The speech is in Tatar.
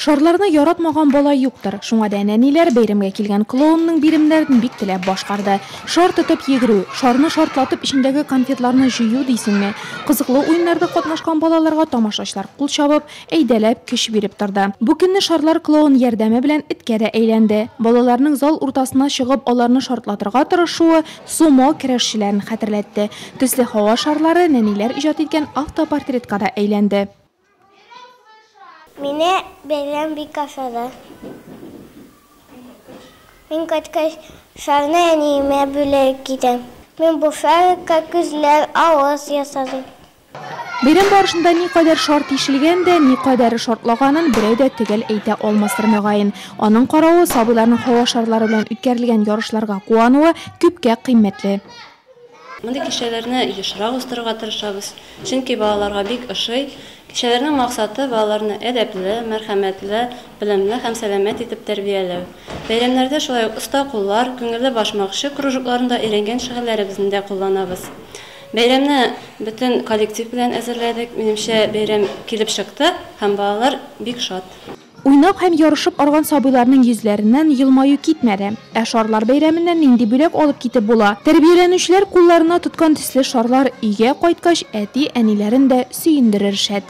Шарларны яратмаган бала юктыр. Шуңа да нәниләр бәйрәмгә килгән клоунның биремнәрен бик теләп башкарды. Шар тотып йөгерү, шарны шартлатып эчендәге конфетларны җыю дисеңме? Кызыклы уеннарда катнашкан балаларга тамашачылар кул чабып, әйдәләп көч биреп торды. Бу көнне шарлар клоун ярдәме белән эткә дә әйләнде. Балаларның зал уртасына чыгып аларны шартлатырга тырышуы сумо көрәшчеләрен хәтерләтте. Төсле һава шарлары нәниләр иҗат иткән автопортретка да әйләнде. Мине бәйрәм бик ошады. Мин кайткач, шарны әниемә бүләк итәм. Мин бу шарикка күзләр, авыз ясадым. Бәйрәм барышында никадәр шар тишелгән дә, никадәре шартлаганын берәү дә төгәл әйтә алмастыр, мөгаен. Аның каравы, сабыйларның һава шарлары белән үткәрелгән ярышларга куануы күпкә кыйммәтле. Мондый кичәләрне ешрак уздырырга тырышабыз, чөнки балаларга бик ошый. Кичәләрнең максаты балаларны әдәпле, мәрхәмәтле, белемле һәм сәламәт итеп тәрбияләү. Бәйрәмнәрдә шулай ук Оста куллар, Күңелле башмакчы кружокларында өйрәнгән шөгыльләребезне дә кулланабыз. Бәйрәмне бөтен коллектив белән әзерләдек. Минемчә, бәйрәм килеп чыкты һәм балалар бик шат. Уйнап һәм ярышып арган сабыйларның йөзләреннән елмаю китмәде. Ә шарлар бәйрәменнән нинди бүләк алып китеп була? Тәрбияләнүчеләр кулларына тоткан төсле шарлар өйгә кайткач әти-әниләрен дә сөендерер шәт.